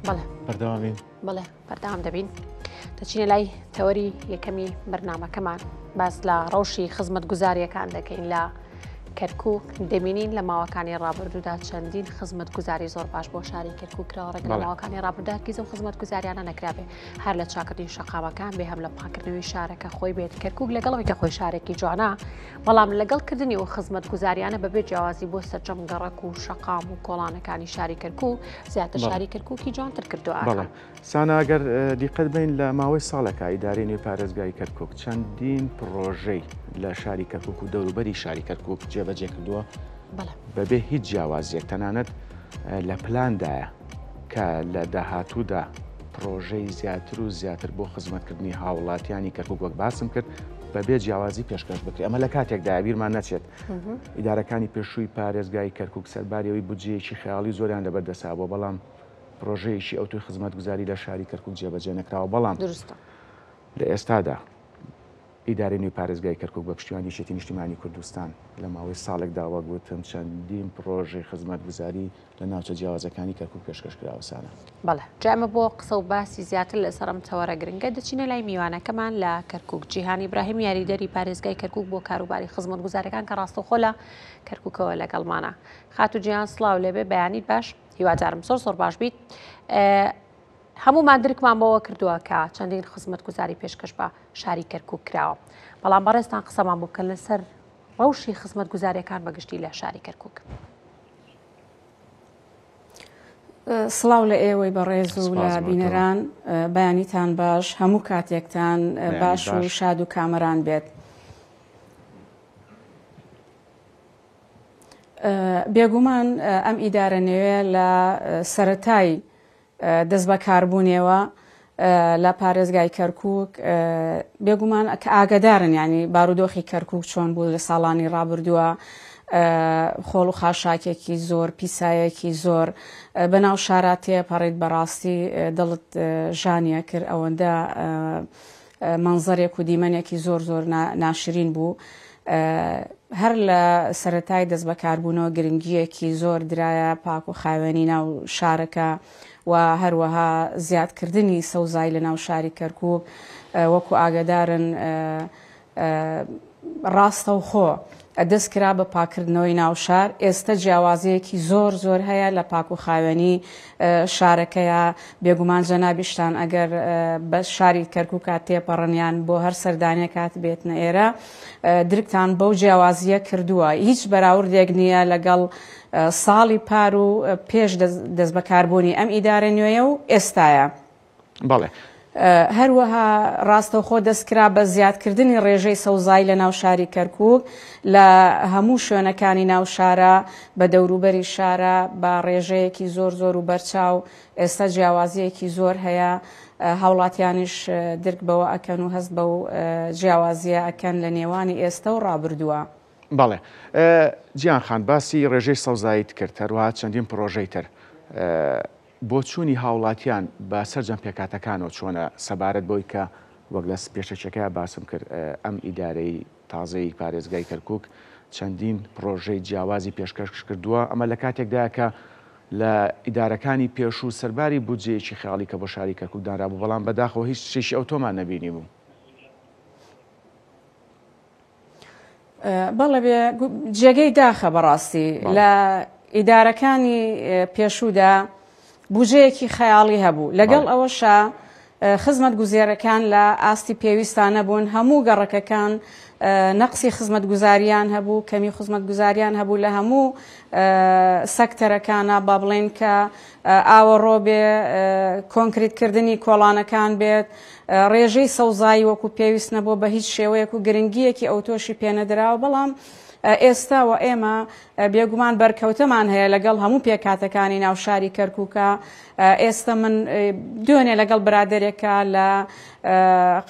بەڵێ بەردەوامین. بەڵێ بەردەوام دەبین. دەچینە لای تەوەری یەکەمی بەرنامەکەمان باس لە ڕەوشی خزمەتگوزاریەکان دەکەین لە کەرکک دەبینین لە ماوەکانی ڕابردوودا چەندین خزمەتگوزاری زۆر باش بۆ شاری کەرکک کراوە ڕێک لە ماوەکانی ڕابردودا هەرگیز ئەو خزمەتگوزاریانە نەکرابێ هەر لە چاکردنی شەقامەکان بێ هەم لە پاکردنەوەی شارەکە خۆی بێت کەرکک لەگەڵەوەی کە خۆی شارێکی جوانە بەڵام لەگەڵ کردنی ئەو خزمەتگوزاریانە بەبێ جیاوازی بۆ سەرجەم گەڕەک و شەقام و کۆڵانەکانی شاری کەرکک زیاتر شاری کەرککی جوانتر کردووە. بەڵێ سانا گەر دیقەت بین لە ماوەی ساڵێکا ئیدارەی نوێی پارێزگای کەرکک چەندین پڕۆژەی لە شاری کەرکک و دەوروبەری شاری کەرکک جێبەجێ کردووە بەبێ هیچ جیاوازیەک تەنانەت لە پلاندایە کە لە داهاتوودا پڕۆژەی زیاتر و زیاتر بۆ خزمەتکردنی هاوڵاتیانی کەرکک وەک باسم کرد بەبێ جیاوازی پێشکەش بکرێت ئەمە لە کاتێکدا بیرمان نەچێت ئیدارەکانی پێشووی پارێزگای کەرکک سەرباری ئەوەی بودجەیەکی خەیاڵی زۆریان لەبەر دەسا بووە بەڵام پرۆژەیەکی ئەوتۆی خزمەتگوزاری لە شاری کەرکک جێبەجێ نەکراوە بەڵام دروستە. لە ئێستادا ئیدارەی نوێی پارێزگای کەرکک بە پشتیوانی یەکێتی نیشتیمانی کوردستان لە ماوەی ساڵێکدا وەک وتم چەندین پرۆژەی خزمەتگوزاری لە ناوچە جیاوازەکانی کەرکک پێشکەش کراوە سانا. بەڵێ جا ئێمە بۆ قسە و باسی زیاتر لەسەر ئەم تەوەرە گرنگە دەچینە لای میوانەکەمان لە کەرکک جیهان ئیبراهیم یاریدەری پارێزگای کەرکک بۆ کاروباری خزمەتگوزارەکان کە ڕاستەوخۆ لە کەرککەوە لەگەڵمانە. خاتوو جیهان سڵاو لێبێ بەیانیت باش. هیوادارم زۆر زۆر باش بیت. هەمومان درکمان بەوە کردووە کە چەندین خزمەتگوزاری پێشکەش بە شاری کەرکک کراوە بەڵام بەڕێزتان قسەمان بۆ بکەن لەسەر ڕەوشی خزمەتگوزاریەکان بەگشتی لە شاری کەرکک. سڵاو لە ئێوەی بەڕێز و لە بینەران بەیانیتان باش هەموو کاتێکتان باش و شاد و کامەران بێت. بێگومان ئەم ئیدارە نوێ لە سەرەتای دەستبەکاربوونیەوە لە پارێزگای کەرکوک بێگومان کە ئاگدارن ینی بارودۆخی کەرکوک چۆن بوو لە ساڵانی ڕابردووە خۆڵ و خاشاکێکی زۆر پیسایەکی زۆر بەناو شارا تێپەڕیت بەڕاستی دڵت ژانیە کرد ئەوەندە مەنزەرێک و دیمەنێکی زۆر زۆر ناشرین بوو. هەر لە سەرەتای دەستبەکاربوونەوە گرنگییەکی زۆر درایە پاک و خاوێنی ناو شارەکە و هەروەها زیادکردنی سەوزایی لە ناو شاری کەرکووک وەکو ئاگەدارن ڕاستەوخۆ دەست کرا بە پاککردنەوەی ناو شار، ئێستە جیاوازییەکی زۆر زۆر هەیە لە پاک و خاوێنی شارەکەیا، بێگومان جەنابیشتان ئەگەر بە شاری کەرکوکا تێپەڕن یان بۆ هەر سەردانێک هاتبێتنە ئێرە درکتان بەو جیاوازییە کردووە، هیچ بەراوردێک نییە لەگەڵ ساڵی پار و پێش دەستبەکاربوونی ئەم ئیدارە نوێیە و ئێستایە. بەڵێ. هەروەها ڕاستەوخۆ دەستکرا بە زیادکردنی ڕێژەی سەوزایی لە ناو شاری کەرکووک لە هەموو شوێنەکانی ناو شارە بە دەوروبەری شارە بە ڕێژەیەکی زۆر زۆر و بەرچاو ئێستا جیاوازییەکی زۆر هەیە هاوڵاتیانیش درک بەوە ئەکەن و هەست بەو جیاوازییە ئەکەن لە نێوانی ئێستە و ڕابردووە. بەڵێ جیان خان باسی ڕێژەی سەوزاییت کرد هەروەها چەندین پڕۆژەی تر. بۆچوونی هاوڵاتیان بە سەرجەم پێکهاتەکانەوە چۆنە سەبارەت بەوەی کە وەک لە پێشەکیەکەیا باسم کرد ئەم ئیدارەی تازەی پارێزگای کەرکوک چەندین پڕۆژەی جیاوازی پێشکەش کردووە ئەمە لە کاتێکدایە کە لە ئیدارەکانی پێشوو سەرباری بودجەیەکی خەیاڵی کە بۆ شاری کەرکوک دانرابوو بەڵام بەداخەوە هیچ شتێکی ئەوتۆمان نەبینیبوو. بەڵێ بێ جێگەی داخە بەڕاستی لە ئیدارەکانی پێشوودا بجەیەکی خەیاڵی هەبوو لەگەڵ ئەوەشا خزمەت گوزێرەکان لە ئاستی پێویستانە بوون هەموو گەڕەکەکان نەقسی خزمەت گوزاریان هەبوو کەمی خزمەت گوزاریان هەبوو لە هەموو سەکتەرەکانە با بڵێن کە ئاوەڕۆ بێ کۆنکریتکردنی کۆڵانەکان بێت ڕێژەی سەوزایی وەکو پێویست نەبووە بە هیچ شێوەیەک و گرنگییەکی ئەوتۆشی پێنەدراوە، بەڵام ئێستا و ئێمە بێگومان بەرکەوتەمان هەیە لەگەڵ هەموو پێکهاتەکانی ناو شاری کەرکووکە، ئێستا من دوێنێ لەگەڵ برادەرێکا لە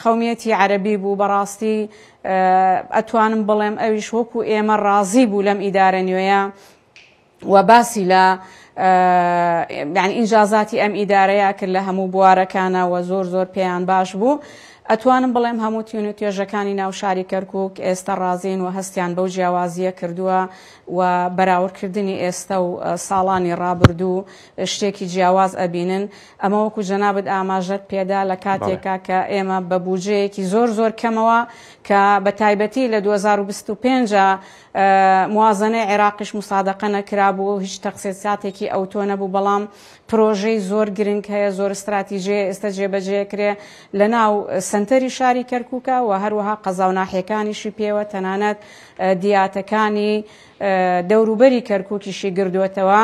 قەومیەتی عەرەبی بوو، بەڕاستی ئەتوانم بڵێم ئەویش وەکو ئێمە ڕازی بوو لەم ئیدارە نوێیە. و باسی لە یعنی ئینجازاتی ئەم ئیدارەیە کرد لە هەموو بوارەکانە و زۆر زۆر پێیان باش بوو. ئەتوانم بڵێم هەموو تیون و توێژەکانی ناو شاری کەرکوک ئێستە ڕازین و هەستیان بەو جیاوازییە کردووە و بەراوردکردنی ئێستە و ساڵانی ڕابردوو شتێکی جیاواز ئەبینن. ئەمە وەکو جەنابت ئاماژەت پێدا لە کاتێکا کە ئێمە بە بوجەیەکی زۆر زۆر کەمەوە کە بە تایبەتی لە 2025 موازنەی عێراقیش مسادەقە نەکرابوو هیچ تەخسیساتێکی ئەوتۆ نەبوو بەڵام پرۆژەی زۆر گرنگ هەیە زۆر استراتیژەیە ئێستا جێبەجێکرێ لە ناو سەنتەری شاری کەرکووکە و هەروەها قەزا و ناحیەکانیشی پێوە تەنانەت دیاتەکانی دەوروبەری کەرکووکیشی گردووەتەوە.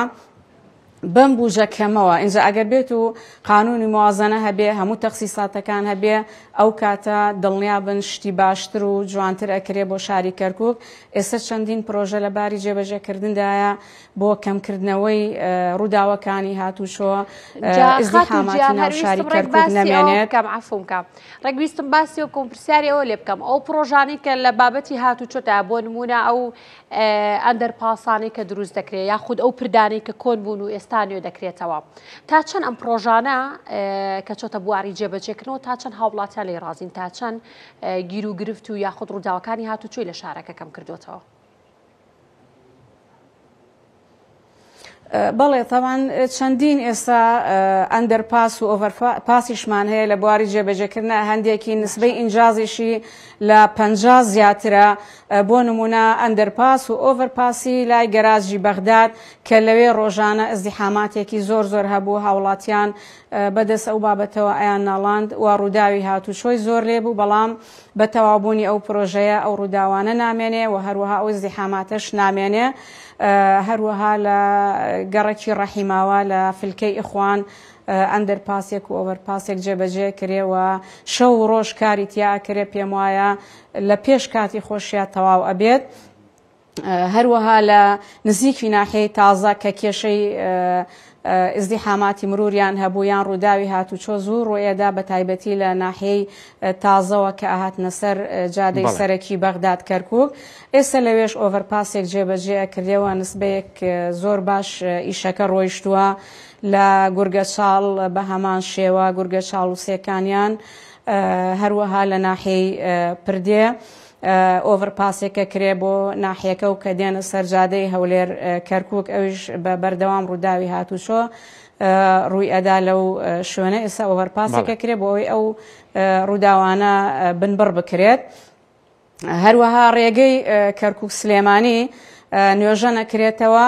بەم بوجە کەمەوە ئینجا ئەگەر بێت و قانونی موازەنە هەبێ هەموو تەخسیساتەکان هەبێ ئەو کاتە دڵنیا بن شتی باشتر و جوانتر ئەکرێ بۆ شاری کەرکوک ئێستا چەندین پرۆژە لە باری جێبەجێکردندایە بۆ کەمکردنەوەی ڕووداوەکانی هاتوچۆ ئیزدیحاماتی ناو شاری کەرکوک نەمێنێت. عەفوم کە ڕێک ویستم باسی ئەو بکەم پرسیاری ئەوە لێ بکەم ئەو پرۆژانەی کە لە بابەتی هاتوچۆدا بۆ نمونە ئەو ئەندەر پاسانەی کە دروست دەکرێت یاخود ئەو پردانەی کە کۆن بوون و ئێستا نوێ دەکرێتەوە تا چەند ئەم پرۆژانە کە چۆتە بواری جێبەجێکردنەوە تا چەند هاوڵاتیان لێی ڕازین تا چەند گیر و گرفت و یاخود ڕووداوەکانی هاتوچۆی لە شارەکە کەم کردوێتەوە؟ بەڵێ تەبعەن چەندین ئێستا ئەندەرپاس و ئۆڤەرپاسیشمان هەیە لە بواری جێبەجێکردنە هەندێکی نسبەی ئینجازیشی لە 50 زیاترە بۆ نمونە ئەندەرپاس و ئۆڤەرپاسی لای گەراجی بەغداد کە لەوێ ڕۆژانە ئزدیحاماتێکی زۆر زۆر هەبوو هاوڵاتیان بەدەست ئەو بابەتەوە ئەیان ناڵاند و ڕووداوی هاتوچۆی زۆر لێ بوو بەڵام بە تەواوبوونی ئەو پرۆژەیە ئەو ڕووداوانە نامێنێ و هەروەها ئەو ئیزدیحاماتەش نامێنێ. هەروەها لە گەڕەکی ڕەحیماوا لە فلکەی ئیخوان ئەندەرپاسێک و ئۆڤەرپاسێک جێبەجێ کرێ و شەو و ڕۆژ کاری تیا ئەکرێ پێم وایە لە پێش کاتی خۆشیا تەواو ئەبێت. هەروەها لە نزیکی ناحیەی تازە کە کێشەی ئیزدیحاماتی مروریان هەبوو یان ڕووداوی هاتوچۆ زوو ڕوویەدا بە تایبەتی لە ناحیەی تازەوە کە ئەهاتنە سەر جادەی سەرەکی بەغداد کەرکوک ئێستا لەوێش ئۆڤەرپاسێک جێبەجێ ئەکردێەوە نسبەیەک زۆر باش ئیشەکە ڕۆیشتووە لە گورگەچاڵ بە هەمان شێوە گورگەچاڵ و سێکانیان هەروەها لە ناحیەی پردێ ئۆڤەرپاسێک ئەکرێ بۆ ناحیەکە و کە دێنە سەر جادەی هەولێر کەرکوک ئەویش بە بەردەوام ڕووداوی هاتوچۆ ڕووی ئەدا لەو شوێنە ئێستا ئۆڤەرپاسێک ئەکرێ بۆ ئەوەی ئەو ڕووداوانە بنبڕ بکرێت. هەروەها ڕێگەی کەرکوک سلێمانی نوێژە نەکرێتەوە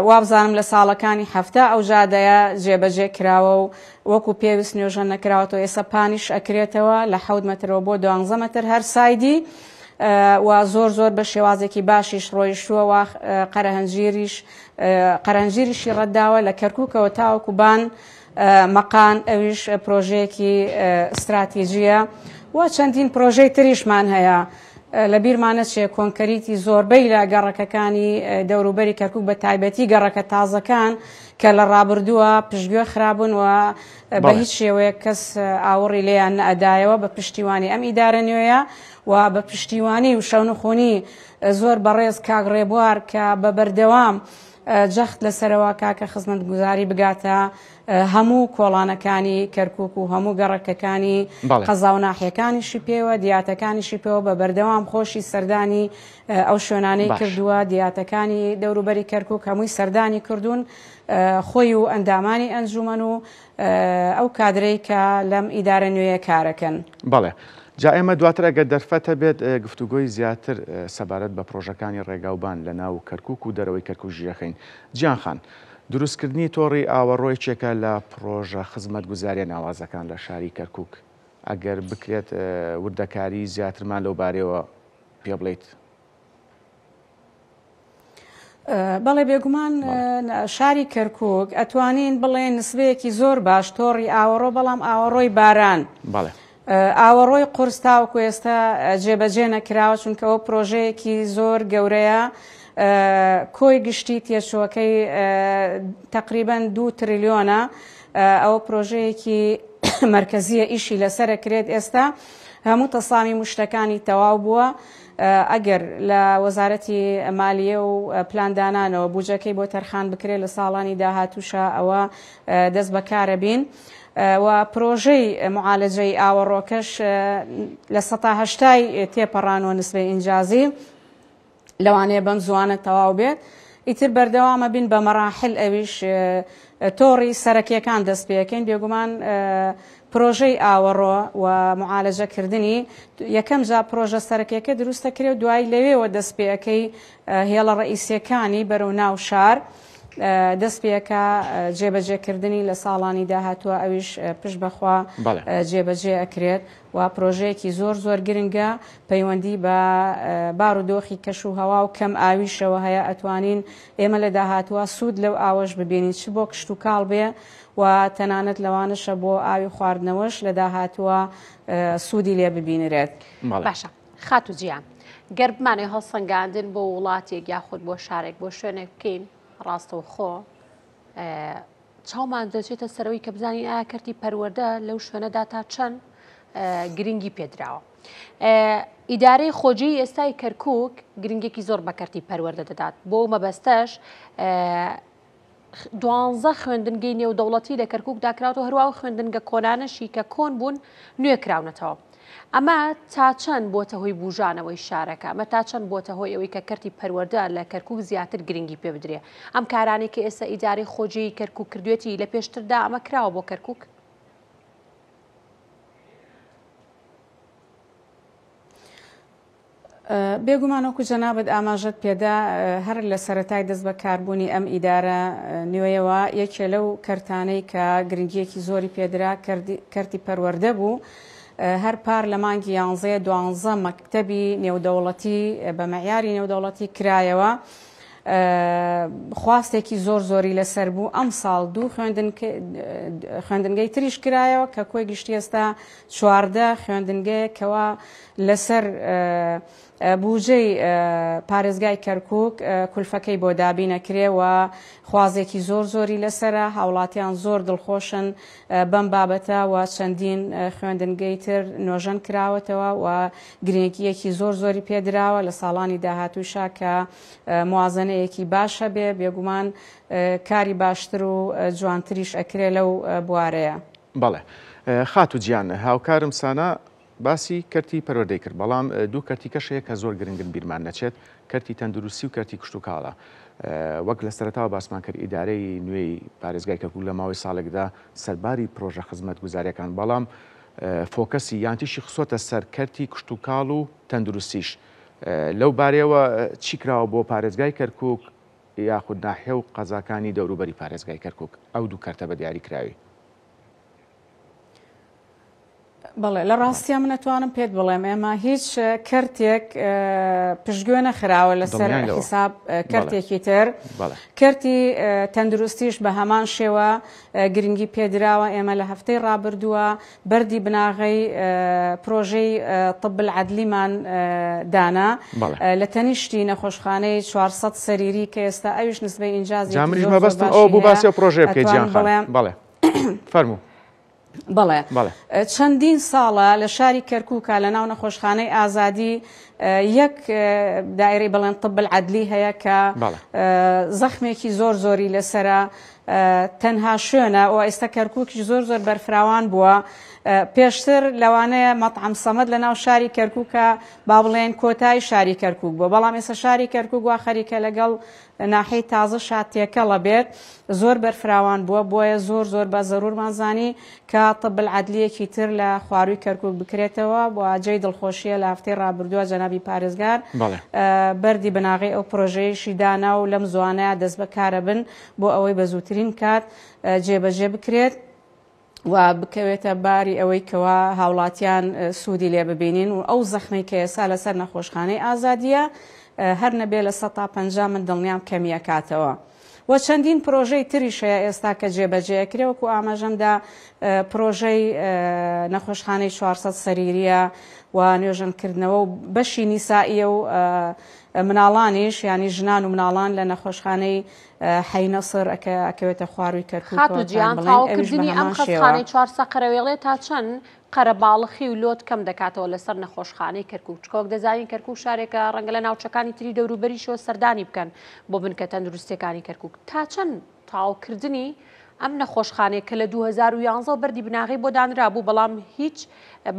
وابزانم لە ساڵەکانی حەفتا ئەو جادەیە جێبەجێ کراوە و وەکو پێویست نوێژە نەکراوەتەوە ئێستا پانیش ئەکرێتەوە لە حەوت مەترەوە بۆ دوانزە مەتر هەر سایدی و زۆر زۆر بە شێوازێکی باشیش ڕۆیشتووە و قەرەهەنجیریش قەرەنجیریشی ڕەتداوە لە کەرکووکەوە تاوەکو بان مەقان ئەویش پرۆژەیەکی ستراتیجیە و چەندین پرۆژەی تریشمان هەیە. لە بیرمان نەچێ کۆنکەریتی زۆربەی لە گەڕەکەکانی دەوروبەری کەرکوک بە تایبەتی گەڕەکە تازەکان کە لە ڕابردووە پشتگوێ خرابوون و بە هیچ شێوەیەک کەس ئاوڕی لێیان نەئەدایەوە بە پشتیوانی ئەم ئیدارە نوێیە و بە پشتیوانی و شەونخونی زۆر بەڕێز کاک ڕێبوار کە بە بەردەوام جەخت لەسەرەوە کاکە خزمەتگوزاری بگاتە هەموو کۆڵانەکانی کەرکوک و هەموو گەڕەکەکانی قەزا و ناحیەکانیشی پێوە دیاتەکانیشی پێوە بە بەردەوام خۆشی سەردانی ئەو شوێنانەی کردووە دیاتەکانی دەوروبەری کەرکوک هەمووی سەردانی کردوون خۆی و ئەندامانی ئەنجومەن و ئەو کادرەی کە لەم ئیدارە نوێیە کارەکەن. بەڵێ. جا ئێمە دواتر ئەگەر دەرفەت هەبێت گفتوگۆی زیاتر سەبارەت بە پڕۆژەکانی ڕێگاوبان لە ناو کەرکوک و دەرەوەی کەرکوک ژیرەخەین. جیان خان، دروستکردنی تۆڕی ئاوەڕۆ یەکێکە لە پڕۆژە خزمەتگوزارییە ناوازەکان لە شاری کەرکوک، ئەگەر بکرێت وردەکاری زیاترمان لەو بارەیەوە پێ بڵێیت؟ بەڵێ بێگومان شاری کەرکک ئەتوانین بڵێن نسبەیەکی زۆر باش تۆڕی ئاوەڕۆ بەڵام ئاوەڕۆی باران ئاوەڕۆی قورس تاوەکو ئێستا جێبەجێ نەکراوە چونکە ئەوە پرۆژەیەکی زۆر گەورەیە کۆی گشتی تێچووەکەی تقریبان دو تریلیۆنە ئەوە پرۆژەیەکی مەرکەزیە ئیشی لەسەرە کرێت ئێستا هەموو تەسامی مشتەکانی تەواو بووە. ئەگەر لە وەزارەتی مالیە و پلاندانانەوە بوجەکەی بۆ تەرخان بکرێت لە ساڵانی داهاتووشا ئەوە دەست بەکارە بین و پرۆژەی معالەجەی ئاوەڕۆکەش لە سەتا هەشتای تێپەڕانوە نسبەی ئینجازی. لەوانەیە بەم زووانە تەواو بێت ئیتر بەردەوامە بین بە مەراحل ئەویش تۆڕی سەرەکیەکان دەست پێەکەین بێگومان پرۆژەی ئاوەڕۆ و معالەجەکردنی یەکەم جا پرۆژە سەرەکیەکە دروستە کرێ و دوای لەوێوە دەست پێەکەی هێڵە ڕئیسیەکانی بەرەو ناو شار دەست پێەکە جێبەجێکردنی لە ساڵانی داهاتووە ئەویش پشت بەخوا جێبەجێ ئەکرێت. و پرۆژەیەکی زۆر زۆر گرنگە پەیوەندی بە بار و دۆخی کەش و هەوا و کەم ئاویشەوە هەیە ئەتوانین ئێمە لە داهاتووە سوود لەو ئاوەش ببینین چ بۆ کشتوکاڵ بێ و تەنانەت لەوانەشە بۆ ئاوی خواردنەوەش لە داهاتووە سوودی لێ ببینرێت. باشە خاتوو جیان گەر بمانەوێ هەڵسەنگاندن بۆ وڵاتێک یاخود بۆ شارێک بۆ شوێنێک بکەین ڕاستەوخۆ چاومان دەچێتە سەرەوەی کە بزانین ئایا کەرتی پەروەردە لەو شوێنەدا تا چەند گرنگی پێدراوە. ئیدارەی خۆجێی ئێستای کەرکک گرنگێکی زۆر بە کەرتی پەروەردە دەدات بۆ مەبەستەش دوانزە خوێندنگەی نێودەوڵەتی لە کەرکک داکراوەوە هەروە خوێندنگە کۆنانەشی کە کۆن بوون نوێ کراونەتەوە. ئەمە تا چەند بۆتە هۆی بوژانەوەی شارەکە؟ ئەمە تا چەند بۆتە هۆی ئەوەی کە کەرتی پەروەردە لە کەرکوک زیاتر گرنگی پێ بدرێ؟ ئەم کارانەی کە ئێستا ئیدارەی خۆجێی کەرکوک کردوێتی لە پێشتردا ئەمە کراوە بۆ کەرکوک؟ بێگومان وەکو جەنابت ئاماژەت پێدا هەر لە سەرەتای دەست بەکاربوونی ئەم ئیدارە نوێیەوە یەکێ لەو کەرتانەی کە گرنگیەکی زۆری پێدرا کەرتی پەروەردە بوو هەر پار لە مانگی یانزەیە دوانزە مەکتەبی نێودەوڵەتی بە مەعیاری نێودەوڵەتی کرایەوە خواستێکی زۆر زۆری لەسەر بوو ئەم ساڵ دوو خوێندنگەی تریش کرایەوە کە کۆی گشتی ئێستا 14 خوێندنگەیە کەوا لەسەر بوجەی پارێزگای کەرکوک کولفەکەی بۆ دابینەکرێ و خوازێکی زۆر زۆری لەسەرە، هاوڵاتیان زۆر دڵخۆشن بەم بابەتە و چەندین خوێندنگەی تر نۆژەن کراوەتەوە و گرنگییەکی زۆر زۆری پێدراوە لە ساڵانی داهاتووشا کە موازەنەیەکی باش هەبێ بێگومان کاری باشتر و جوانتریش ئەکرێ لەو بوارەیە. بەڵێ خاتوو جیان هاوکارم سانا باسی کەرتی پەروەردەی کرد، بەڵام دوو کەرتی کەش هەیە کە زۆر گرنگن بیرمان نەچێت، کەرتی تەندروستی و کەرتی کشتوکاڵە. وەک لە سەرەتاوە باسمان کرد ئیدارەی نوێی پارێزگای کەرکوک لە ماوەی ساڵێکدا سەرباری پرۆژە خزمەتگوزارییەکان، بەڵام فۆکەسی یان تیشی خستۆتە سەر کەرتی کشتوکاڵ و تەندروستیش. لەو بارەیەوە چی کراوە بۆ پارێزگای کەرکوک یاخود ناحیە و قەزاکانی دەوروبەری پارێزگای کەرکوک ئەو دوو کەرتە بە دیاریکراوی؟ بەڵێ لە ڕاستیا من ئەتوانم پێت بڵێم ئێمە هیچ کەرتێک پشتگوێ نەخراوە لەسەر حیساب کەرتێکی تر کەرتی تەندروستیش بە هەمان شێوە گرنگی پێدراوە ئێمە لە هەفتەی ڕابردووە بەردی بناغەی پرۆژەی طب العدلیمان دانا لە تەنیشتی نەخۆشخانەی 400 سەریری کە ئێستا ئەویش نسبەی ئینجازی مەبەستم ئەو بوو باسی ئەو پرۆژەیە بکەیت جیان خان بەڵێ فەرموو. بەڵێ چەندین ساڵە لە شاری کەرکووکە لە ناو نەخۆشخانەی ئازادی یەک دایرەی بڵێن طب العدلی هەیە کە زەخمێکی زۆر زۆری لەسرە تەنها شوێنە و ئێستا کەرکووکیش زۆر زۆر بەرفراوان بووە پێشتر لەوانەیە مەطعم سەمەد لە ناو شاری کەرکووکە با بڵێن کۆتای شاری کەرکووک بووە بەڵام ئێستا شاری کەرکووک وا خەریکە لەگەڵ ناحیەی تازە شاد تێکەڵە بێت زۆر بەرفراوان بووە بۆیە زۆر زۆر بە زەرورمان زانی کە طب العدلیەکی تر لە خوارووی کەرکوک بکرێتەوە و جێی دڵخۆشیە لە هەفتەی ڕابردووە جەنابی پارێزگار بەردی بناغەی ئەو پرۆژەیەشی دانا و لەم زوانەیە دەست بەکارە بن بۆ ئەوەی بە زووترین کات جێبەجێ بکرێت. و بکەوێتە باری ئەوەی کەوا هاوڵاتیان سوودی لێ ببینین و ئەو زەخمەی کە ئێستا لەسەر نەخۆشخانەی ئازادیە هەر نەبێ 50% من دڵنیام کەمی ئەکاتەوە و چەندین پرۆژەی تریش هەیە ئێستا کە جێبەجێ ئەکرێ وەکو ئاماژەمدا پرۆژەی نەخۆشخانەی 400 سەریریە و نوێژەنکردنەوە و بەشی نیسائیە و. مناڵانیش یانی ژنان و مناڵان لە نەخۆشخانەی حەی نەسر ئەکەوێتە خوارووی کەرکووکەوە خاتوو توانین جیان بڵێین ئەویش بە تەواوکردنی ئەم هەمان شێوە. خەستخانەی چوارسە قەرەوێڵێ تا چەند قەرەباڵخی و load کەم دەکاتەوە لەسەر نەخۆشخانەی کەرکوک چونکە وەک دەزانین کەرکوک شارێکە ڕەنگە لە ناوچەکانی تری دەوروبەریشەوە سەردانی بکەن بۆ بنکە تەندروستیەکانی کەرکوک تا چەند تەواوکردنی ئەم نەخۆشخانەیە کە لە 2011 بەردی بناغەی بۆ دانرابوو بەڵام هیچ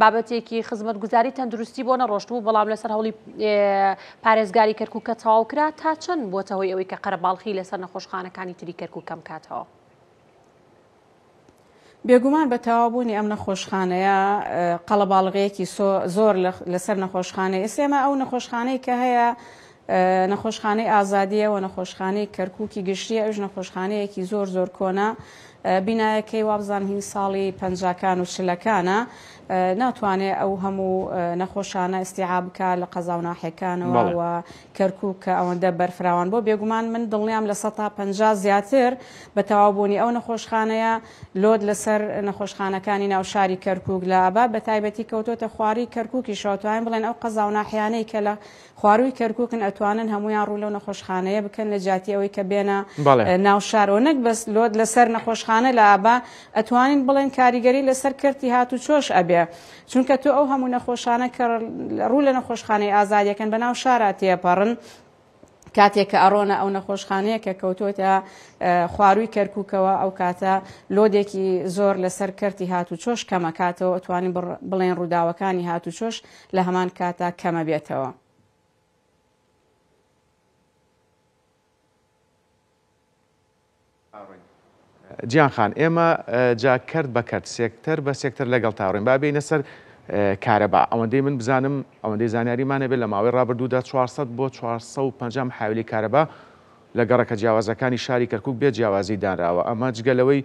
بابەتێکی خزمەتگوزاری تەندروستی بۆ نەڕۆشتبوو بەڵام لەسەر هەوڵی پارێزگاری کەرکوک کە تەواو کرا تا چەند بووەتە هۆی ئەوەی کە قەرەباڵخی لەسەر نەخۆشخانەکانی تری کەرکوک کەم کاتەوە؟ بێگومان بە تەواوبوونی ئەم نەخۆشخانەیە قەڵەباڵغییەکی زۆر لەسەر نەخۆشخانەی ئێستا ئێمە ئەو نەخۆشخانەی کە هەیە نەخۆشخانەی ئازادیە و نەخۆشخانەی کەرکوکی گشتیە ئەوش نەخۆشخانەیەکی زۆر زۆر کۆنە بینایەکەی وابزانم هین ساڵی پەنجاکان و چلەکانە ناتوانێ ئەو هەموو نەخۆشانە ئیستیعاب بکا لە قەزا و ناحیەکانەوە و کەرکوک کە ئەوەندە بەرفراوان بووە بێگومان من دڵنیام 50% زیاتر بە تەواوبوونی ئەو نەخۆشخانەیە load لەسەر نەخۆشخانەکانی ناو شاری کەرکوک لە ئابا بە تایبەتی کەوتۆتە خواری کەرکوکیشەوە توانین بڵێن ئەو قەزا و ناحیانەی کە لە خوارووی کەرکوکن ئەتوانن هەموویان ڕوو لەو نەخۆشخانەیە بکەن لە جیاتی ئەوەی کە بێنە ناو شارەوە نەک بەس load لەسەر نەخۆشخانە لە ئابا ئەتوانین بڵێن کاریگەری لەسەر کەرتی هاتوچۆش ئەبێ چونکە تۆ ئەو هەموو نەخۆشانە کە ڕوو لە نەخۆشخانەی ئازادیەکەن بەناو شارا تێپەڕن کاتێک کە ئەڕۆنە ئەو نەخۆشخانەیە کە کەوتۆتە خوارووی کەرکووکەوە ئەو کاتە لۆدێکی زۆر لەسەر کەرتی هاتوچۆش کەمەکاتەوە ئەتوانین بڵێن ڕووداوەکانی هاتوچۆش لە هەمان کاتا کەمەبێتەوە. جیان خان ئێمە جا کەرت بە کەرت سێکتەر بە سێکتەر لەگەڵ تاڕۆین با بێینە سەر کارەبا ئەوەندەی من بزانم ئەوەندەی زانیاریمان هەبێت لە ماوەی ڕابردوودا 400 بۆ 450 محاولی کارەبا لە گەڕەکە جیاوازەکانی شاری کەرکوک بێ جیاوازی دانراوە ئەمە جگە لەوەی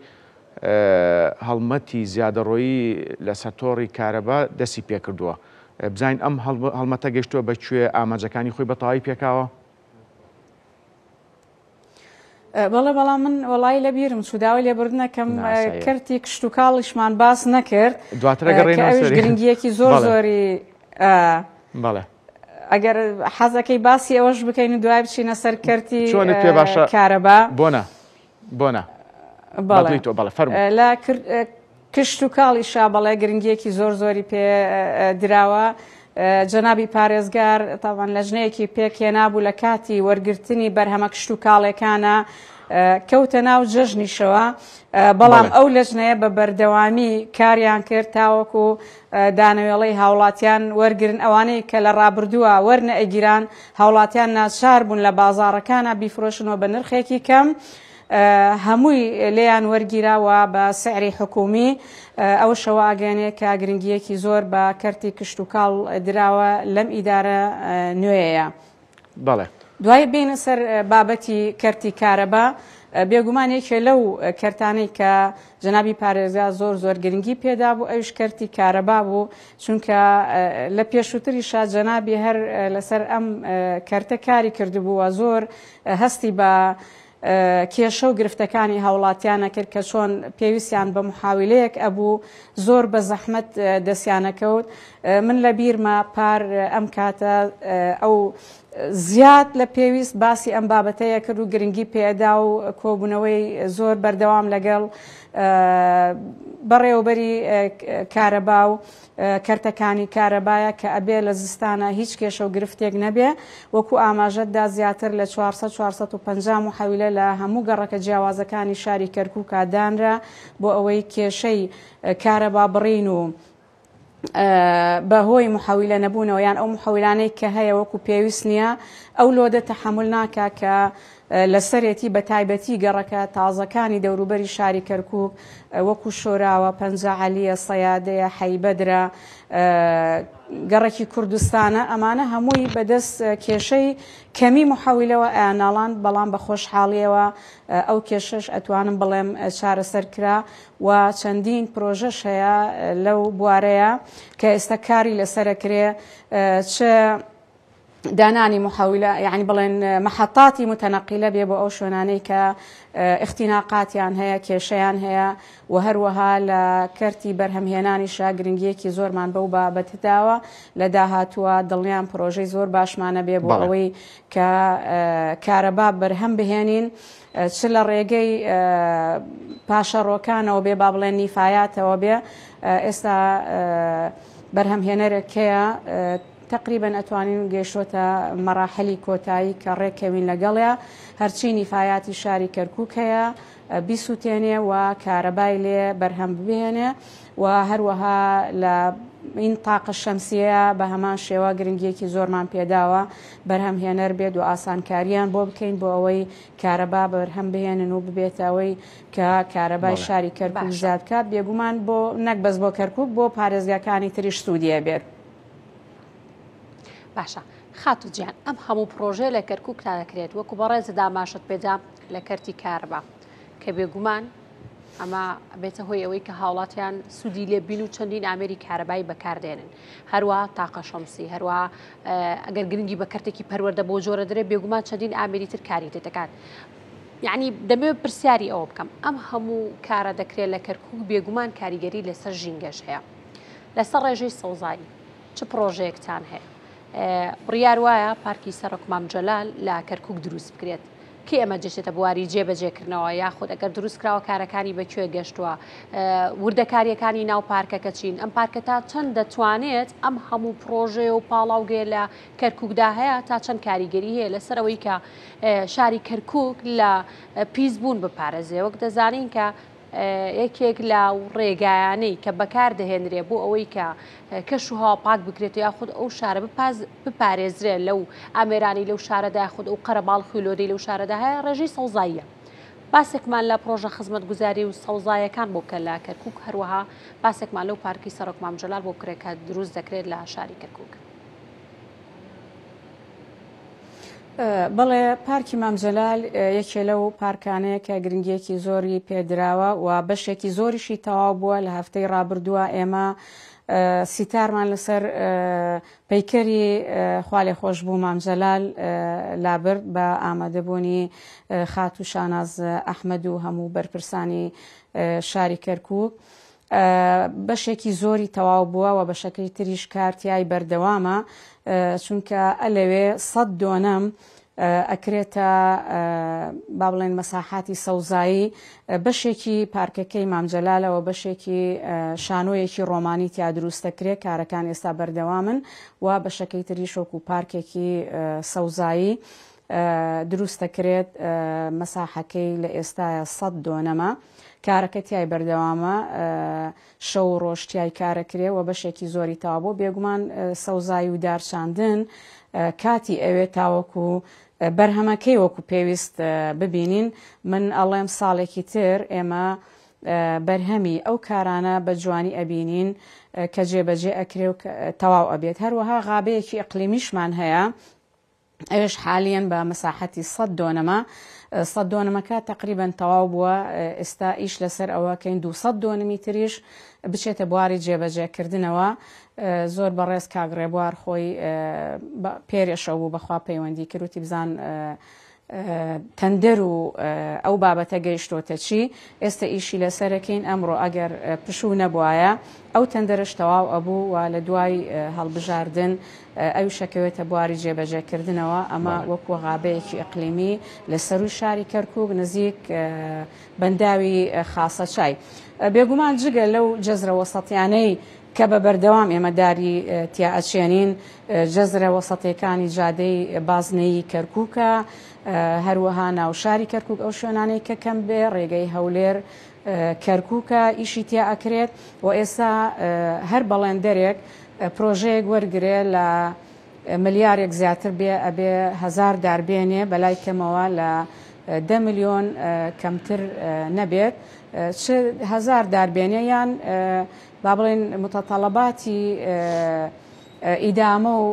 هەڵمەتی زیادەڕۆیی لەسەر تۆڕی کارەبا دەستی پێکردووە بزانین ئەم هەڵمەتە گەشتووە بە کوێ ئامانجەکانی خۆی بە تەواوی پێکاوە؟ بەڵێ بەڵام من وەڵی لە بیرم چوو داوای لێبوردنەکەم کەرتی کشتتوکاڵیشمان باس نەکرد دواتر ئەویش گرنگیەکی زۆر زۆری بەڵێ ئەگەر حەزەکەی باسی ئەوەش بکەین و دوای بچینە سەر کەرتی چۆنت پێ باشە کارەبا بۆنە بۆنە بەڵێ تۆ بەڵێ فەرموو لە کشتوکاڵیشا بەڵێ گرنگیەکی زۆر زۆری پێ دراوە. جەنابی پارێزگار تاوان لەژنەیەکی پێکهێنابوو لە کاتی وەرگرتنی بەرهەمە کشتوکاڵێکانە کەوتە ناو جەژنیشەوە بەڵام ئەو لەژنەیە بە بەردەوامی کاریان کرد تاوەکو دانەوێڵەی هاوڵاتیان وەرگرن ئەوانەی کە لە ڕابردووە وەرنەئەگیران هاوڵاتیان ناچار بوون لە بازاڕەکانا بیفرۆشنەوە بە نرخێکی کەم هەمووی لێیان وەرگیرا و بە سعری حکومی ئەوەشە وائەگەیەنێ کە گرنگییەکی زۆر بە کەرتی کشتوکاڵ دراوە لەم ئیدارە نوێیە. بەڵێ. دوایی بێینە سەر بابەتی کەرتی کارەبا، بێگومان یەکێ لەو کەرتانەی کە جەنابی پارێزگا زۆر زۆر گرنگی پێدابوو ئەویش کەرتی کارەبا بوو، چونکە لە پێشووتریشا جەنابی هەر لەسەر ئەم کەرتە کاری کردبوو و زۆر هەستی بە کێشە و گرفتەکانی هاوڵاتیان ئەکرد کە چۆن پێویستیان بە محاویلەیەک ئەبوو زۆر بە زەحمەت دەستیانەکەوت من لە بیرمە پار ئەم کاتە ئەو زیاد لە پێویست باسی ئەم بابەتەیە کرد و گرنگی پێدا و کۆبوونەوەی زۆر بەردەوام لەگەڵ بەڕێوەبەری کارەبا و کەرتەکانی کارەبایە کە ئەبێ لە زستانا هیچ کێشە و گرفتێک نەبێ، وەکو ئاماژەت دا زیاتر لە 400 450 محەویلە لە هەموو گەڕەکە جیاوازەکانی شاری کەرکوکا دانرا بۆ ئەوەی کێشەی کارەبا بڕین و بە هۆی محەویلە نەبوونەوە یان ئەو محەویلانەی کە هەیە وەکو پێویست نییە ئەو لۆدە تەحەمول ناکا کە لەسەرێتی بەتایبەتی گەڕەکە تازەکانی دەوروبەری شاری کەرکوک وەکو شۆراوە، پەنجە عەلیە، سەیادەیە، حەی بەدرە، گەڕەکی کوردستانە ئەمانە هەمووی بەدەست کێشەی کەمی محەویلەوە ئەیانناڵاند بەڵام بە خۆشحاڵیەوە ئەو کێشەش ئەتوانم بڵێم چارەسەر کرا و چەندین پرۆژەش هەیە لەو بوارەیە کە ئێستا کاری لەسەرەکرێ چ. دانانی محەولە یعنی بڵێن محەتاتی متەنەقیلە بێ بۆ ئەو شوێنانەی کە اختیناقاتیان هەیە کێشەیان هەیە و هەروەها لە کەرتی بەرهەمهێنانیشا گرنگیەکی زۆرمان بەو بابەتە داوە لە داهاتووە دڵنیام پرۆژەی زۆر باشمانە بێ بۆ ئەوەی کە کارەبا بەرهەم بهێنین چ لە ڕێگەی پاشەڕۆکانەوە بێ با بڵێن نیفایاتەوە بێ ئێستا بەرهەمهێنەرێک هەیە تەقریبەن ئەتوانین گەیشتۆتە مەراحلی کۆتایی کە ڕێککەوین لەگەڵیا هەرچی نیفایاتی شاری کەرکوک هەیە بیسوتێنێ و کارەبای لێ بەرهەم بهێنێ و هەروەها لە این تاقە شەمسیەیە بە هەمان شێوە گرنگیەکی زۆرمان پێداوە بەرهەم هێنەر بێت و ئاسانکاریان بۆ بکەین بۆ ئەوەی کارەبا بەرهەم بهێنن و ببێتە ئەوەی کە کارەبای شاری کەرکوک زیاد بکات بێگومان بۆ نەک بەس بۆ کەرکوک بۆ پارێزگاکانی تریش سوودی ئەبێت. باشە خاتوو جیان ئەم هەموو پرۆژەیە لە کەرکووکدا دەکرێت وەکو بەڕێزت ئاماژەت پێدا لە کەرتی کارەبا کە بێگومان ئەمە بێتە هۆی ئەوەی کە هاوڵاتیان سوودی لێ بین و چەندین ئامێری کارەبایی بەکاردێنن هەروە تاقە شەمسی هەروە ئەگەر گرنگی بە کەرتێکی پەروەردە بۆ جۆرە درێ بێگومان چەندین ئامێری تر کاری تێ دەکات. یعنی دەمەوێت پرسیاری ئەوە بکەم ئەم هەموو کارە دەکرێت لە کەرکک بێگومان کاریگەری لەسەر ژینگەش هەیە لەسەر ڕێژەی سەوزایی چ پڕۆژەیەکتان هەیە؟ بڕیار وایە پارکی سەرۆک مام جەلال لە کەرکوک دروست بکرێت. کەی ئەمە دەچێتە بواری جێبەجێکردنەوە یاخود ئەگەر دروست کراوە کارەکانی بە کوێ گەشتووە؟ وردەکارییەکانی ناو پارکەکە چین؟ ئەم پارکە تا چەند دەتوانێت ئەم هەموو پڕۆژەیە و پاڵاوگەیە لە کەرکوکدا هەیە تا چەند کاریگەری هەیە لەسەر ئەوەی کە شاری کەرکوک لە پیسبوون بپارێزێ؟ وەک دەزانین کە یەکێک لە ڕێگایانەی کە بەکار دەهێنرێ بۆ ئەوەی کە کەش و هەوا پاک بکرێت یاخود ئەو شارە بپارێزرێ لەو ئامێرانی لەو شارەدا یاخود ئەو قەرەباڵخی و لۆدەی لەو شارەدا هەیە ڕێژەی سەوزاییە. باسێکمان لە پڕۆژە خزمەتگوزاری و سەوزایەکان بۆ بکە لە کەرکوک هەروەها باسێکمان لەو پارکی سەرۆک مام جەلال بۆ بکرێت کە دروست دەکرێت لە شاری کەرکوک. بەڵێ پارکی مام جەلال یەکێ لەو پارکانەیە کە گرنگیەکی زۆری پێدراوە و بەشێکی زۆریشی تەواو بووە لە هەفتەی ڕابردووە ئێمە سیتارمان لەسەر پەیکەری خوالێخۆشبوو مام جەلال لابرد بە ئامادەبوونی خاتوو شاناز ئەحمەد و هەموو بەرپرسانی شاری کەرکووک. بەشێکی زۆری تەواو بووە و بەشەکەی تریش کار تیای بەردەوامە چونکە ئەلەوێ سەد دۆنەم ئەکرێتە با بڵێن مەساحاتی سەوزایی بەشێکی پارکەکەی مام جەلالەوە بەشێکی شانۆیەکی ڕۆمانی تیا دروست دەکرێت کارەکان ئێستا بەردەوامن و بەشەکەی تریش وەکو پارکێکی سەوزایی دروست دەکرێت مەساحەکەی لە ئێستایا سەد دۆنەمە کارەکە تیای بەردەوامە شەو و ڕۆژ تیای کارەکرێ و بەشێکی زۆری تەواو بووە بێگومان سەوزایی و دارچاندن کاتی ئەوێ تاوەکو بەرهەمەکەی وەکو پێویست ببینین من ئەڵێم ساڵێکی تر ئێمە بەرهەمی ئەو کارانە بە جوانی ئەبینین کە جێبەجێ ئەکرێ و تەواو ئەبێت هەروەها غابەیەکی ئیقلیمیشمان هەیە ئەوێش حالیەن بە مەساحەتی سەد دۆنەمە، سەد دۆنمەکە تەقریبەن تەواو بووە، ئێستا ئیش لەسەر ئەوە کەین 200 دۆنمی تریش بچێتە بواری جێبەجێکردنەوە. زۆر بەڕێز کاک ڕێبوار خۆی پێرێ شەو بوو بەخوا پەیوەندی کرد وتی بزان تەندەر و ئەو بابەتە گەیشتۆتە چی، ئێستە ئیشی لەسەرەکەین، ئەمڕۆ ئەگەر پشوو نەبوایە ئەو تەندەرەش تەواو ئەبوو و لە دوای هەڵبژاردن ئەویش ئەکەوێتە بواری جێبەجێکردنەوە، ئەمە وەکو غابەیەکی ئیقلیمی لە سەرووی شاری کەرکووک نزیک بەنداوی خاسەچای. بێگومان جگە لەو جەزرە وەسەتیانەی کە بە بەردەوام ئێمە داری تیا ئەچێنین، جەزرە وەسەتیەکانی جادەی بازنەیی کەرکووکە، هەروەها ناوشاری کەرکووک ئەو شوێنانەی کە کەم بێ، ڕێگەی هەولێر کەرکووکە ئیشی تیا ئەکرێت و ئێستا هەر بەڵێندەرێک پرۆژەیەک وەرگرێ لە ملیارێک زیاتر بێ ئەبێ هەزار دار بێنێ بەلای کەمەوە لە دە ملیۆن کەمتر نەبێت چ هەزار دار بێنێ یان با بڵێن متطلباتی ئیدامە و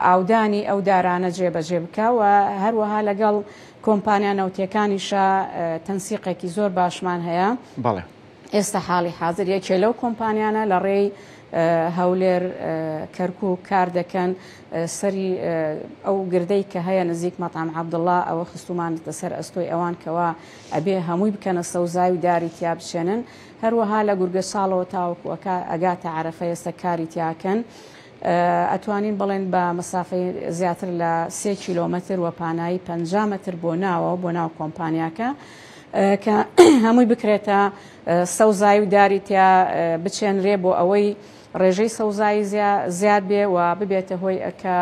ئاودانی ئەو دارانە جێبەجێ بکا و هەروەها لەگەڵ کۆمپانیا نەوتیەکانیشا تەنسیقێکی زۆر باشمان هەیە. بەڵێ. ئێستا حاڵی حازر یەکێ لەو کۆمپانیانە لە ڕێی هەولێر کەرکوک کار دەکەن سەری ئەو گردەی کە هەیە نزیک مەتعەم عەبدوڵا ئەوە خستومانەتە سەر ئەستۆی ئەوان کەوا ئەبێ هەمووی بکەنە سەوزای و داری تیا بچێنن هەروەها لە گورگەچاڵەوە تاوەکو ئەکا ئەگاتە عەرەفە ئێستا کاری تیاکەن ئەتوانین بڵێن بە مەسافەی زیاتر لە سێ کیلۆمەتر و پانایی 50 مەتر بۆ ناوە بۆ ناو کۆمپانیاکە کە هەمووی بکرێتە سەوزایی و داری تیا بچێنرێ بۆ ئەوەی ڕێژەی سەوزایی زیاد بێ و ببێتە هۆی کە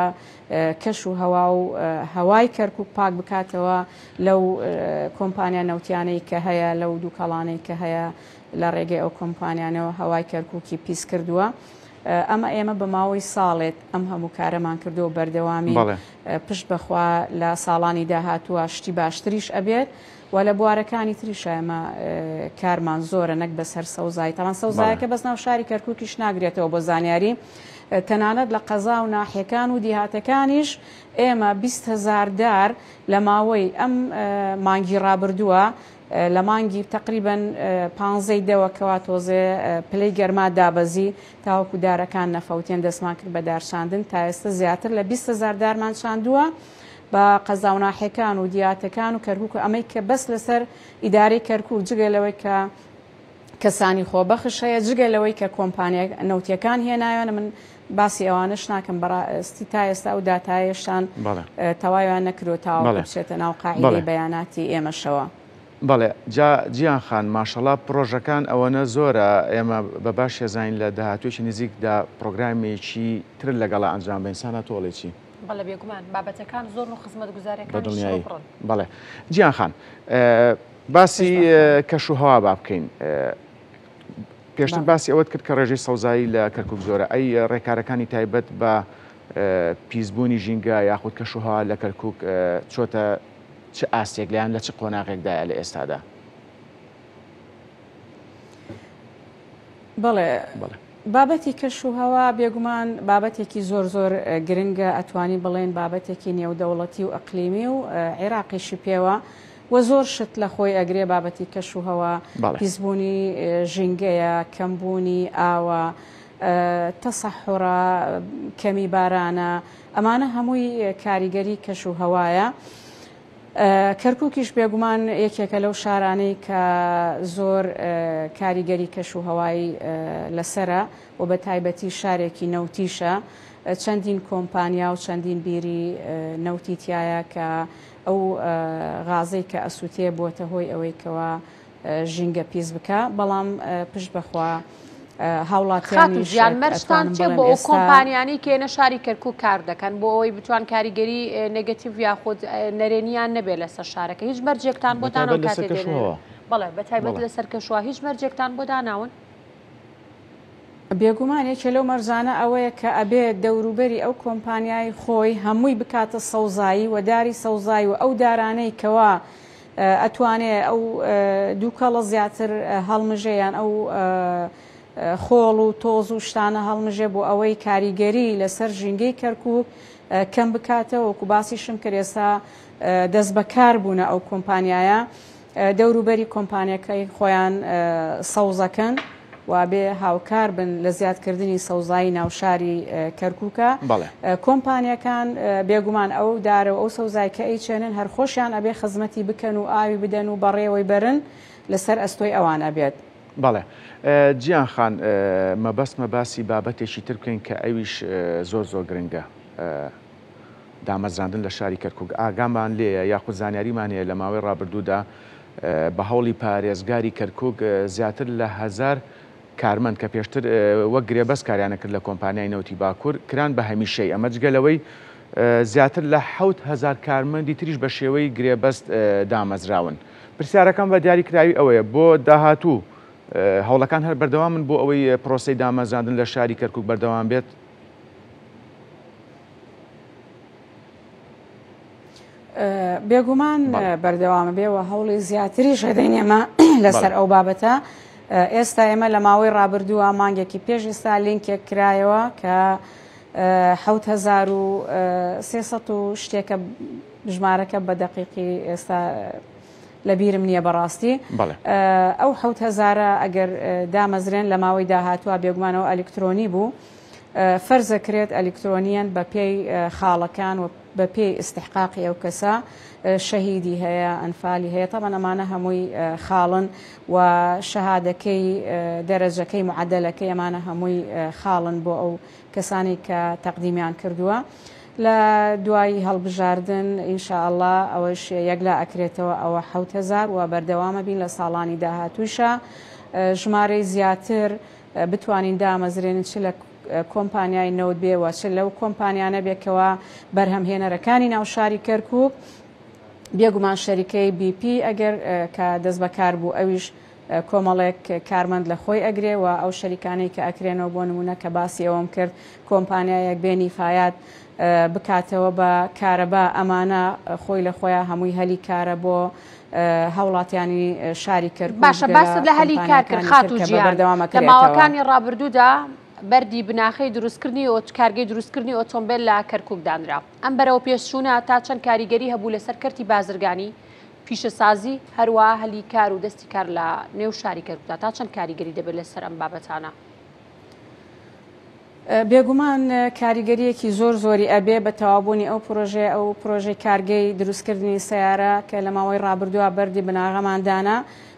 کەش و هەوا و هەوای کەرکک پاک بکاتەوە لەو کۆمپانیا نەوتیانەی کە هەیە لەو دووکەڵانەی کە هەیە لە ڕێگەی ئەو کۆمپانیانەوە هەوای کەرککی پیس کردووە. ئەمە ئێمە بە ماوەی ساڵێت ئەم هەموو کارەمان کردو بەردەوامی پشت بەخوا لە ساڵانی داهاتووە شتی باشتریش ئەبێت و لە بوارەکانی تریشا ئێمە کارمان زۆرە نەک بەس هەر سەوزایی تاوان سەوزایەکە بەس ناو شاری کەرکووکیش ناگرێتەوە بۆ زانیاری تەنانەت لە قەزا و ناحیەکان و دیهاتەکانیش ئێمە 20 هزار دار لە ماوەی ئەم مانگی ڕابردووە لە مانگی تقریبن پانزەی دەوە کەوا تۆزێ پلەی گەرما دابەزی تاوەکو دارەکان نەفەوتێن دەستمان کرد بە دارچاندن تا ئێستا زیاتر لە 20 هزار دارمان چاندووە. بە قەزا و ناحیەکان و دیاتەکان و کەرکوک و ئەمەی کە بەس لەسەر ئیدارەی کەرکوک جگە لەوەی کە کەسانی خۆبەخش هەیە جگە لەوەی کە کۆمپانیا نەوتیەکان هێنایانە من باسی ئەوانەش ناکەم بەڕاستی تا ئێستا ئەو داتایەشان تەواویان نەکرۆ تاوەکو بچێتە ناو قاعیدەی بەیاناتی ئێمەشەوە. بەڵێ جا جیان خان ماشەڵا پڕۆژەکان ئەوەنە زۆرە ئێمە بە باشی ئەزانین لە داهاتوویەکی نزیکدا پڕۆگرامێکی ترت لەگەڵا ئەنجام بەین سانا تۆ ئەڵێی چی؟ بەڵێ بێگومان بابەتەکان زۆرن و خزمەتگوزاریەکانیش بەدڵنیایی پڕن. بەڵێ جیان خان باسی کەش و هەوا با بکەین پێشتر باسی ئەوەت کرد کە ڕێژەی سەوزایی لە کەرکک زۆرە ئەی ڕێکارەکانی تایبەت بە پیسبوونی ژینگە یاخود کەش و هەوا لە کەرکک چۆتە چ ئاستێک لەیان لە چ قۆناغێکدایە لە ئێستادا؟ بەڵێ بابەتی کەش و هەوا بێگومان بابەتێکی زۆر زۆر گرنگە ئەتوانی بڵێن بابەتێکی نێودەوڵەتی و ئەقلیمی و عێراقیشی پێوە و زۆر شت لە خۆی ئەگرێ بابەتی کەش و هەوا پیسبوونی ژینگەیە کەمبوونی ئاوە تەسەحڕە کەمی بارانە ئەمانە هەمووی کاریگەری کەش و هەوایە. کەرکوکیش بێگومان یەکێکە لەو شارانەی کە زۆر کاریگەری کەش و هەوای لەسەرە و بە تایبەتی شارێکی نەوتیشە چەندین کۆمپانیا و چەندین بیری نەوتی تایە کە ئەو غازەی کە ئەسووتێ بووەتە هۆی ئەوەی کەوا ژینگە پیس بکا بەڵام پشت بەخوا خاتوو هاوڵاتیانیش ژیان مەرجتان ئەتوانم چیە بڵێم بۆ ئەو ئێستا کۆمپانیانەی کە یەنە شاری کەرکوک کار دەکەن بۆ ئەوەی بتوان کاریگەری نێگەتیڤ یاخود نەرێنیان نەبێت لەسەر شارەکە هیچ مەرجێکتان بۆ بەتایبەت داناون لەسەر کاتێ دێنە کەشوهەوا بەڵێ بە تایبەت بەڵێ لەسەر کەشوها هیچ مەرجێکتان بۆ داناون؟ بێگومان یەکێ لەو مەرجانە ئەوەیە کە ئەبێ دەوروبەری ئەو کۆمپانیای خۆی هەمووی بکاتە سەوزایی و داری سەوزایی و ئەو دارانەی کەوا ئەتوانێ ئەو دووکەڵە زیاتر هەڵمژێ یان ئەو خۆڵ و تۆز و شتانە هەڵمژێ بۆ ئەوەی کاریگەری لەسەر ژینگەی کەرکوک کەم بکاتەوە وەکو باسیشم کرد ئێستا دەست بەکار بوونە ئەو کۆمپانیایە دەوروبەری کۆمپانیەکەی خۆیان سەوزەکەن و بێ هاوکار بن لە زیادکردنی سەوزایی ناوشاری کەرکوکە کۆمپانیەکان بێگومان ئەو دارە و ئەو سەوزای کە ئەیچێنن هەر خۆشیان ئەبێ خزمەتی بکەن و ئاوی بدەن و بەڕێوەی بەرن لەسەر ئەستۆی ئەوان ئەبێت. بەڵێ جیان خان مەبەستمە باسی بابەتێکی تر بکەین کە ئەویش زۆر زۆر گرنگە دامەزراندن لە شاری کەرکوک ئاگامان لێیە یاخود زانیاریمان هەیە لە ماوەی ڕابردوودا بە هەوڵی پارێزگاری کەرکوک زیاتر لە هەزار کارمەند کە پێشتر وەک گرێبەست کاریانە کرد لە کۆمپانیای نەوتی باکوور کران بە هەمیشەی ئەمە جگە لەوەی زیاتر لە 7000 کارمەندی تریش بە شێوەی گرێبەست دامەزراون. پرسیارەکەم بە دیاری کراوی ئەوەیە بۆ داهاتوو هەوڵەکان هەر بەردەوامن بۆ ئەوەی پرۆسەی دامەزراندن لە شاری کەرکوک بەردەوام بێت؟ بێگومان بەردەوامە بێ و هەوڵی زیاتریش ئەدەین ئێمە لەسەر ئەو بابەتە ئێستا ئێمە لە ماوەی ڕابردووە مانگێکی پێش ئێستا لینکێک کرایەوە کە 1970 و شتێکە ژمارەکە بە دەقیقی ئێستا لە بیرم نییە بەڕاستی. ئەو حەوت هەزارە ئەگەر دامەزرێن لە ماوەی داهاتووە بێگومانەوە ئەلیکترۆنی بوو فەرزەکرێت ئەلیکترۆنیەن بە پێی خاڵەکان و بە پێی ئیستحقاقی ئەو کەسە شەهیدی هەیە ئەنفالی هەیە تەبعەن ئەمانە هەمووی خاڵن و شەهادەکەی دەرەجەکەی معەدەلەکەی ئەمانە هەمووی خاڵن بۆ ئەو کەسانەی کە تەقدیمیان کردووە لە دوای هەڵبژاردن ان شاء اللە ئەوەش یەکلا ئەکرێتەوە ئەوە 7000 و بەردەوامە بین لە ساڵانی داهاتووشا ژمارەی زیاتر بتوانین دامەزرێنین چ لە کۆمپانیای نەوت بێ و چ لەو کۆمپانیانە بێ کەوا بەرهەمهێنەرەکانی ناو شاری کەرکوک بێگومان شەریکەی بی پی ئەگەر کە دەست بەکار بوو ئەویش کۆمەڵێک کارمەند لە خۆی ئەگرێ و ئەو شەریکانەی کە ئەکرێنەوە بۆ نمونە کە باسی ئەوەم کرد کۆمپانیایەک بێ نیفایات بکاتەوە بە کارەبا ئەمانە خۆی لە خۆیان هەمووی هەلی کارە بۆ هاوڵاتیانی شاری کەرکوک باشە باست لە هەلی کار کرد خاتوو جیهان لە ماوەکانی ڕابردوودا بەردی بناخەی دروستکردنی کارگەی دروستکردنی ئۆتۆمبێل لە کەرکوک دانرا ئەم بەرەو پێشچوونە تا چەند کاریگەری هەبوو لەسەر کەرتی بازرگانی پیشەسازی هەروەها هەلی کار و دەستی کار لە نێو شاری کەرکوکدا تا چەند کاریگەری دەبێت لەسەر ئەم بابەتانە؟ بێگومان کاریگەریەکی زۆر زۆری ئەبێ بە تەواوبوونی ئەو پرۆژەیە، ئەو پرۆژەی کارگەی دروستکردنی سەیارە کە لە ماوەی ڕابردووە بەردی بناغەمان دانا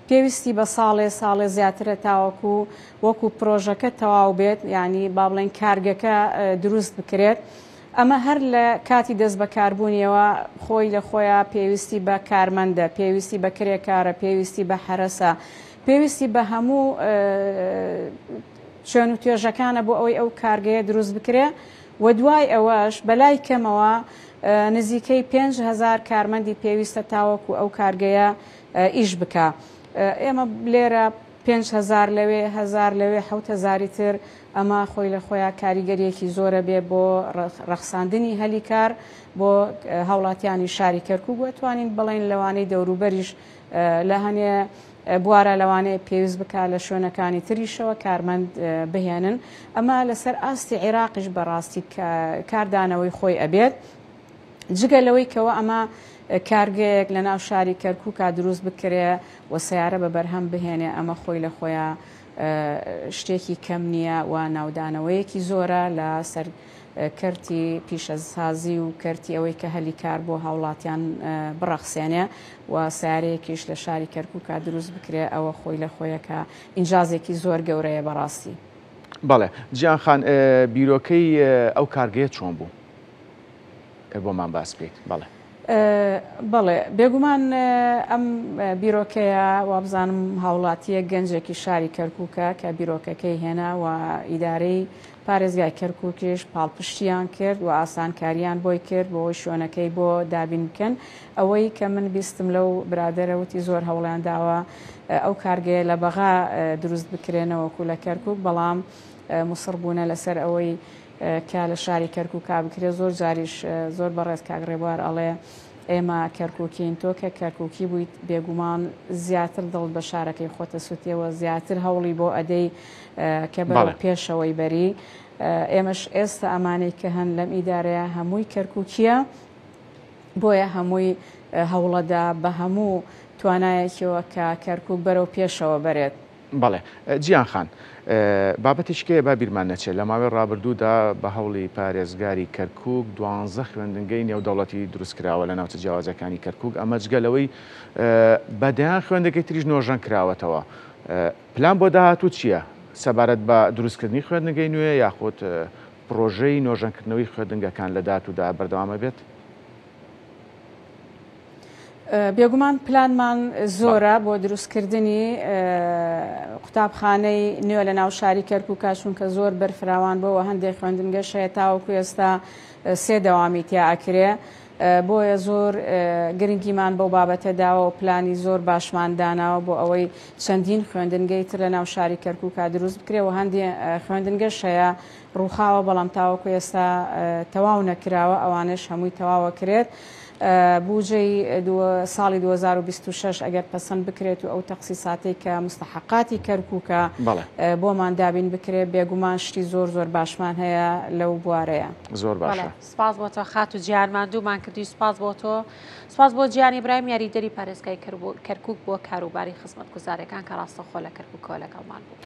پێویستی بە ساڵێ ساڵێ زیاترە تاوەکو وەکو پرۆژەکە تەواو بێت یانی با بڵێین کارگەکە دروست بکرێت ئەمە هەر لە کاتی دەست بەکاربوونیەوە خۆی لە خۆیا پێویستی بە کارمەندە پێویستی بە کرێکارە پێویستی بە حەرەسە پێویستی بە هەموو چێن و توێژەکانە بۆ ئەوەی ئەو کارگەیە دروست بکرێ و دوای ئەوەش بەلای کەمەوە نزیکەی 5هزار کارمەندی پێویستە تاوەکو ئەو کارگەیە ئیش بکا. ئێمە لێرە 5هزار لەوێ هەزار لەوێ حەوت هەزاری تر ئەمە خۆی لە خۆیا کاریگەریەکی زۆرە بێ بۆ ڕەخساندنی هەلی کار بۆ هاوڵاتیانی شاری کەرکوک و توانین بڵێین لەوانەی دەوروبەریش لە هەنێ بوارە لەوانەیە پێویست بکا لە شوێنەکانی تریشەوە کارمەند بهێنن ئەمە لەسەر ئاستی عێراقیش بەڕاستی کاردانەوەی خۆی ئەبێت جگە لەوەی کەوە ئەمە کارگەیەک لە ناو شاری کەرکووکا دروست بکرێ و سیارە بە بەرهەم بهێنێ ئەمە خۆی لە خۆیان شتێکی کەم نییە و ناودانەوەیەکی زۆرە لە سەر کەرتی پیشەسازی و کەرتی ئەوەی کە هەلی کار بۆ هاوڵاتیان بڕەخسێنێ و سەیارەیەکیش لە شاری کەرکوکا دروست بکرێ ئەوە خۆی لە خۆیەکە ئینجازێکی زۆر گەورەیە بەڕاستی. بەڵێ جیان خان بیرۆکەی ئەو کارگەیە چۆن بوو؟ گەر بۆمان باس بکەیت. بەڵێ. بەڵێ بێگومان ئەم بیرۆکەیە وابزانم هاوڵاتییەک گەنجێکی شاری کەرکوکە کە بیرۆکەکەی هێنا و ئیدارەی پارێزگای کەرکوکیش پاڵپشتیان کرد و ئاسانکاریان بۆی کرد بۆ ئەوەی شوێنەکەی بۆ دابین بکەن. ئەوەی کە من بیستم لەو برادەرە وتی زۆر هەوڵیان داوە ئەو کارگەیە لە بەغا دروست بکرێ نەوەکو لە کەرکوک بەڵام موسڕ بوونە لەسەر ئەوەی کە لە شاری کەرکوکا بکرێ. زۆر جاریش زۆر بەڕێز کاک ڕێبوار ئەڵێ ئێمە کەرکوکین، تۆ کە کەرکوکی بوویت بێگومان زیاتر دڵت بە شارەکەی خۆت ئەسوتێ و زیاتر هەوڵی بۆ ئەدەی کە بەرەو پێشەوەی بەری. ئێمەش ئێستا ئەمانەی کە هەن لەم ئیدارەیە هەمووی کەرکوکییە، بۆیە هەمووی هەوڵەدا بە هەموو توانایەکیەوە کە کەرکوک بەرەو پێشەوە بەرێت. بەڵێ جیان خان، بابەتێکی کەیە با بیرمان نەچێت، لە ماوەی ڕابردوودا بە هەوڵی پارێزگاری کەرکووک دوانزە خوێندنگەی نێودەوڵەتی دروستکراوە لە ناوچە جیاوازەکانی کەرکووک، ئەمە جگە لەوەی بە دەیان خوێندنگەی تریش نۆژەن کراوەتەوە. پلان بۆ داهاتوو چییە سەبارەت بە دروستکردنی خوێندنگەی نوێ یاخود پڕۆژەی نۆژەنکردنەوەی خوێندنگەکان لە داهاتوودا بەردەوام ئەبێت؟ بێگومان پلانمان زۆرە بۆ دروستکردنی قوتابخانەی نوێ لە ناو شاری کەرکووکا چونکە زۆر بەرفراوان بۆوە هەندێک خوێندنگەش هەیە تاوەکو ئێستا سێ دەوامی تیا ئەکرێ بۆیە زۆر گرنگیمان بەو بابەتە داوە و پلانی زۆر باشمان داناوە بۆ ئەوەی چەندین خوێندنگەی تر لە ناو شاری کەرکووکا دروست بکرێ و هەندێ خوێندنگەش هەیە ڕووخاوە بەڵام تاوەکو ئێستا تەواو نەکراوە ئەوانەش هەمووی تەواوە کرێت. بوجەی ساڵی 2026 ئەگەر پەسەند بکرێت و ئەو تەخسیساتەی کە مستحقاتی کەرکووکە بۆمان دابین بکرێت، بێگومان شتی زۆر زۆر باشمان هەیە لەو بوارەیە. زۆر باشە. سپاس بۆ تۆ خاتوو جیهان، ماندوومان کردی، سپاس بۆ تۆ. سپاس بۆ جیهان ئیبراهیم یاریدەری پارێزگای کەرکووک بۆ کاروباری خزمەتگوزاریەکان کە ڕاستەوخۆ لە کەرکووکەوە لەگەڵمان بوو.